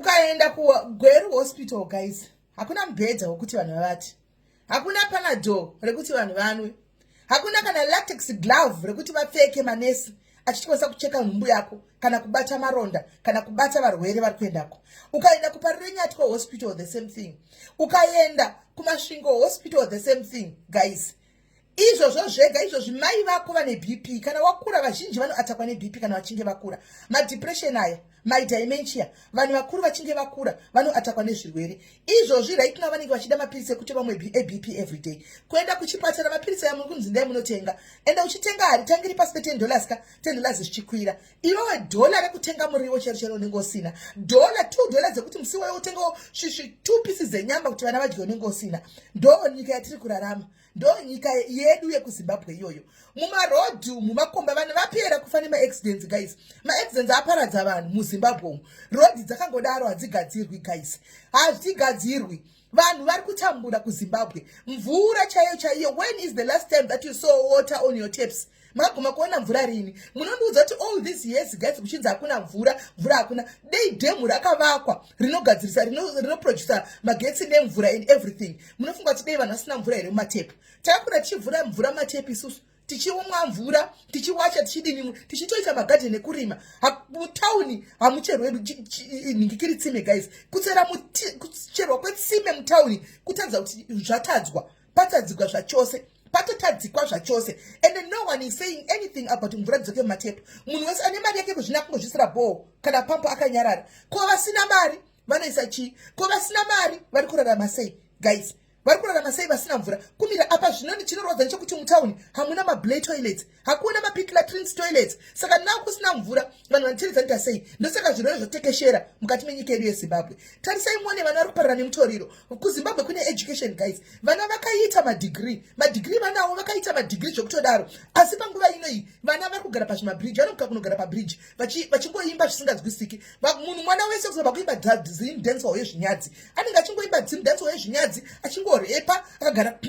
Ukaenda kuGweru Hospital, guys, hakuna mubhedha wekuti vanhu vavati, hakuna Panadol rekuti vanhu vanwe, hakuna kana latex glove rekuti vapfeke manesi achitikwanisa kucheka nhumbu yako kana kubata maronda kana kubata varwere vari kuendako. Ukaenda kuParirenyatwa Hospital, the same thing. Ukaenda kuMasvingo Hospital, the same thing, guys. Izvozvo zvega izvozvi, mai vako vane BP kana wakura, vazhinji vanoattackwa neBP kana vachinge vakura, madepression aya, madementia. Vanhu vakuru vachinge vakura vanoattackwa nezvirwere izvozvi. Right now vanenge vachida mapirisi ekuti vamwe eBP everyday. Kuenda kuchipatara, mapirisi aya muri kunzi ndai munotenga. Enda uchitenga, haritangiri pasi pe$10 ka, $10 zvichikwira. Iwewe dhola rekutenga muriwo chero chero unenge usina, dhola, $2 dzekuti musi wayo utengewo svisvi, two pieces dzenyama kuti vana vadye unenge usina. Ndo nyika yatiri kurarama, ndo nyika yedu yekuZimbabwe iyoyo. Mumarodhi umu, makomba, vanhu vapera kufa nemaaccidents, guys. Maaccidents aparadza vanhu muZimbabwe umu. Rodhi dzakangodaro, hadzigadzirwi, guys, hadzigadzirwi. Vanhu vari kutambura kuZimbabwe. Mvura chaiyo chaiyo, when is the last time that you saw water on your taps? Makaguma kuona mvura rini? Munondiudza kuti all these years, guys, kuchinzi hakuna mvura, mvura hakuna. Dei dhemu rakavakwa rinogadzirisa, rinoprodusa magetsi nemvura and everything, munofunga kuti dei vanhu vasina mvura here mumatepu? Takakura tichivhura mvura mumatepu isusu, tichiumwa mvura, tichiwacha, tichidini, tichitoita magadheni ekurima. Mutauni hamucherwe nhingikiri tsime, guys. Kuchera, kucherwa kwetsime mutauni kutadza kuti zvatadzwa, patadzikwa zvachose, patotadzikwa zvachose. And no one is saying anything about mvura dzoke mumatepu. Munhu wese ane mari yake kuzvina kungozvisira bhoo kana pampo, akanyarara. Ko vasina mari vanoisa chii? Ko vasina mari vari kurarama sei, guys? Vari kurarama sei vasina mvura? Kumira apa zvinoni chinorwadza nechekuti mutauni hamuna maBlair toilets, hakuna mapit latrines toilets. Saka now kusina mvura, vanhu vanoteredza sei? Ndosaka zvirwere zvotekeshera mukati menyika yedu yeZimbabwe. Tarisai muone vana vari kuparara nemutoriro. KuZimbabwe kune education, guys. Vana vakaita madegree, madegree vanawo, vakaita madegree zvekutodaro. Asi panguva inoyi vana vari kugara pazvimabridge, vanomuka kunogara pabridge vachingoimba zvisinganzwisiki. Munhu, mwana wese kuzobva kuimba Zimdancehall yezvinyadzi, anenge achingoimba Zimdancehall yezvinyadzi, achingorepa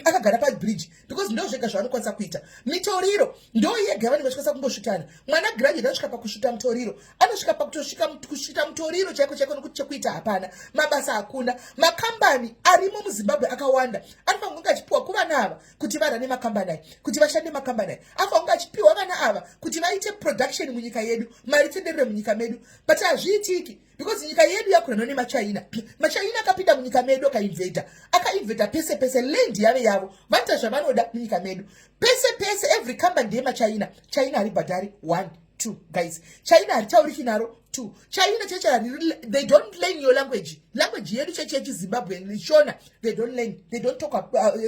akagara pabridge, because ndo zvega zvavanokwanisa kuita. Mitoriro ndo yega yavanenge vachikwanisa kungosvitana. Mwana graduate anosvika pakusvita mutoriro, anosvika pakutosvika kusvita mutoriro chaiko chaiko, nokuti chekuita hapana, mabasa hakuna. Makambani arimo muZimbabwe akawanda, anofanira kunge achipiwa kuvana ava kuti varane makambani aya, kuti vashande makambani aya. Anofanira kunge achipiwa vana ava kuti vaite production munyika yedu, mari tenderere munyika medu. But hazviitiki because nyika yedu yakuranwa nemaChina. MaChina akapinda munyika medu, akainvada, akainvada pese pese. Land yave yavo, vaita zvavanoda munyika medu pese pese. Every company ndeyemaChina. China haribhadhari, one. Two, guys, China haritauriki naro. Two, China cheche, they don't learn your language. Language yedu cheche yechiZimbabwe, Shona, they don't learn, they don't talk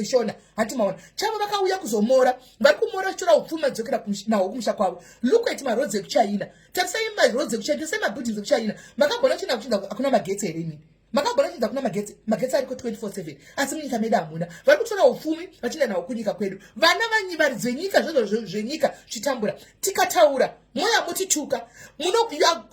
Shona. Hati maona chavo vakauya kuzomora, vari kumora vachitora upfumi, vadzokera nahwo kumusha kwavo. Look at maroads ekuChina. Tarisai maroads ekuChina, tarisai mabuildings ekuChina. Makagona China kuchinza hakuna magetsi here inini? Makagona chinza hakuna magetsi? Magetsi ariko 24/7, asi munyika medu hamuna. Vari kutora upfumi vachienda nahwo kunyika kwedu. Vana varidzi venyika, zvezvo zvenyika zvichitambura. Tikataura moya motituka.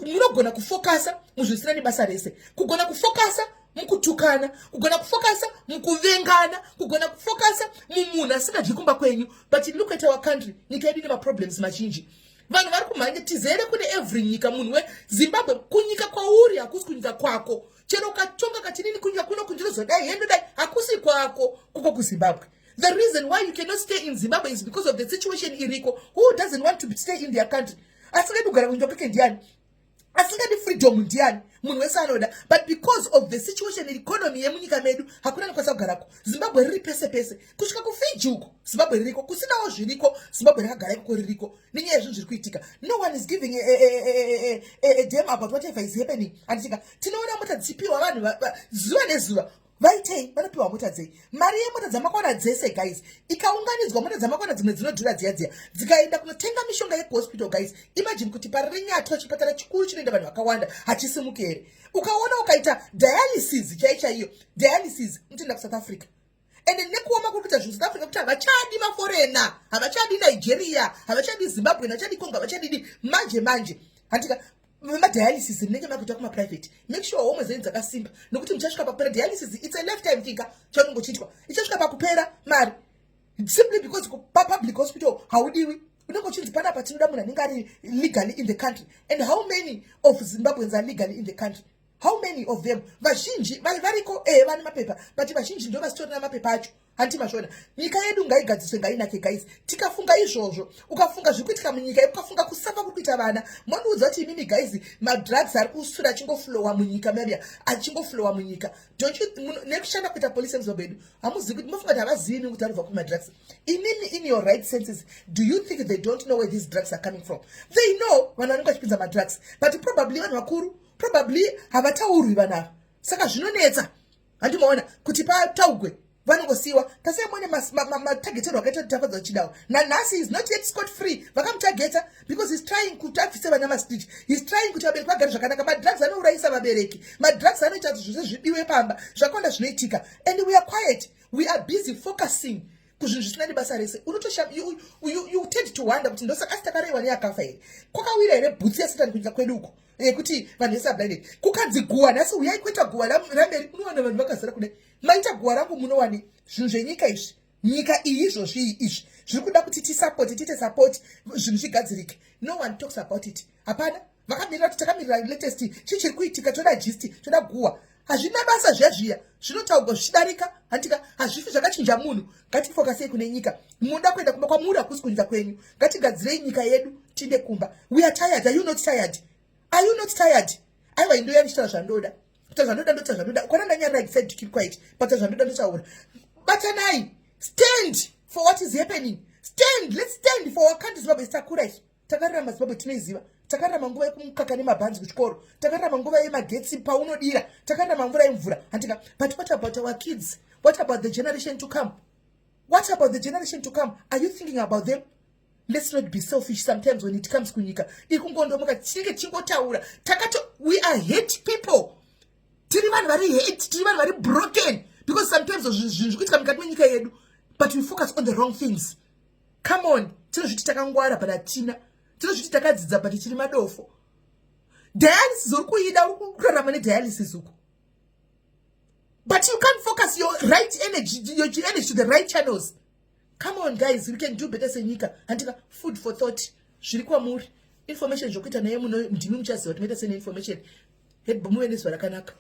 Munogona kufocusa muzvisina nebasa rese, kugona kufocusa mukutukana, kugona kufocusa mukuvengana, kugona kufocusa mumunhu asingadyi kumba kwenyu. But look at our country. Nyika yedu ine maproblems mazhinji. Vanhu vari kumhanya tizere kune every nyika. Munhu weZimbabwe, kunyika kwauri hakusi kunyika kwako. Chero ukatonga katinini kunyika kuno kundinozodai hendodai, hakusi kwako kuko kuZimbabwe. The reason why you cannot stay in Zimbabwe is because of the situation iriko. Who doesn't want to stay in their country? Asingadi kugara kunyika kweke ndiani? Asingadi freedom ndiani? Munhu wese anoda, but because of the situation, economy yemunyika medu, hakuna anokwanisa kugarako. Zimbabwe riri pese pese, kusvika kuFiji uko Zimbabwe ririko. Kusinawo zviriko, Zimbabwe rakagara ikoko, ririko nenyaya yezvinhu zviri kuitika. No one is giving a damn about whatever is happening. Handitika tinoona mota dzichipiwa vanhu zuva nezuva. Vaitei? Vanopiwa mota dzei? Mari yemota dzamakwana dzese, guys, ikaunganidzwa, mota dzamakwana dzimwe dzinodhura dziya dziya, dzikaenda kunotenga mishonga yekuhospital, guys, imagine kuti Parirenyatwa, chipatara chikuru chinoenda vanhu vakawanda, hachisimuki here? Ukaona ukaita dialysis chai chaiyo, dialysis, unotoenda kuSouth Africa. Ende nekuoma kuri kuita zvinhu South Africa, kuti havachadi maforeigner, havachadi Nigeria, havachadi Zimbabwe, havachadi Congo, havachadidi manje manje. Handika madialysis rinenge makuita kumaprivate. Make sure homwe dzenyu dzakasimba, nokuti muchasvika pakupera. Dialysis, it's a lifetime thing chaunenge uchiitwa. Ichasvika pakupera mari simply because papublic hospital haudiwi. Unenge uchinzi panapa tinoda munhu anenge ari legally in the country. And how many of Zimbabweans are legally in the country? How Many of them, vazhinji variko, vane mapepa, but vazhinji ndo vasitorina mapepa acho, handiti mazviona? Nyika yedu ngaigadziswe, ngainake, guys. Tikafunga izvozvo, ukafunga zviri kuitika munyika, ukafunga kusafa kuri kuita vana, mondiudza kuti imimi, guys, madrugs ari kusura achingoflowa munyika media, achingoflowa munyika. Don't you nekushanda kuita polisi yemuZimbabwe yedu, hamuzivi kuti mofunga kuti havazivi imi kuti aribva kumadrugs? Inini, in your right senses, do you think they don't know where these drugs are coming from? They know vanhu vanenge vachipinza madrugs, but probably vanhu vakuru, probably havataurwi vanhu ava, saka zvinonetsa, handimaona kuti pataugwe, vanongosiyiwa. Tasai muone matageterwo akaita Tafadzwa Chidawo nanhasi is not yet scot free. Vakamutageta because he's trying kuti abvise vana mastreet, he's trying kuti vabereki vagare zvakanaka. Madrugs anourayisa vabereki, madrugs anoita kuti zvose zvibiwe pamba, zvakawanda zvinoitika, and we are quiet. We are busy focusing kuzvinhu zvisina nebasa rese. Unotosha, you tend to wonder kuti ndosaka asi takarewa neyakafa here? Kwakawira here bhutsi yaSatani kunyika kwedu uko yekuti vanhu vese ablinded? Kukanzi guwa nhasi, uyai kuita guwa ramberi, unowana vanhu vakazara kudai. Maita guwa rangu, munowane zvinhu zvenyika izvi. Nyika iyi izvozvi izvi zviri kuda kuti tisapoti, tiite support, zvinhu zvigadzirike. No one talks about it. Hapana. Vakamirira kuti takamirira latest, chii chiri kuitika, toda gist, toda guwa. Hazvina basa zviya zviya zvinotaurwa zvichidarika, handika? Hazvifi zvakachinja munhu. Ngatifokasei kune nyika. Munoda kuenda kumba kwamuri, hakusi kunyika kwenyu. Ngatigadzirei nyika yedu, tiinde kumba. We are tired. Are you not tired? Are you not tired? Aiwa, indoya ndichitaura zvandoda kuta, zvandoda ndoita zvandoda. Kwana ndanyarira, decide to keep quiet, but zvandoda ndotaura. Batanai, stand for what is happening. Stand, let's stand for our country, Zimbabwe. Takura isu, takararama Zimbabwe, tinoiziva. Takararama nguva yekumukaka nemabhanzi kuchikoro, takararama nguva yemagetsi paunodira, takararama mvura yemvura, handika? But what about our kids? What about the generation to come? What about the generation to come? Are you thinking about them? Let's not be selfish sometimes when it comes kunyika iri kungondomuka. Tinenge tichingotaura takato, we are hate people. Tiri vanhu vari hate, tiri vanhu vari broken, because sometimes zvinhu zviri kuitika mukati menyika yedu, but we focus on the wrong things. Come on, tinozviti takangwara, but hatina. Tinozviti takadzidza, but tiri madofo. Dialysis uri kuida, uri kurarama nedialysis uku, but you can't focus your right energy, your energy to the right channels. Come on, guys, we can do better senyika, handika? Food for thought, zviri kwamuri. Information zvokuita naye muno, ndimi muchaziva kuti maita sene information. Head, muve nezuva rakanaka.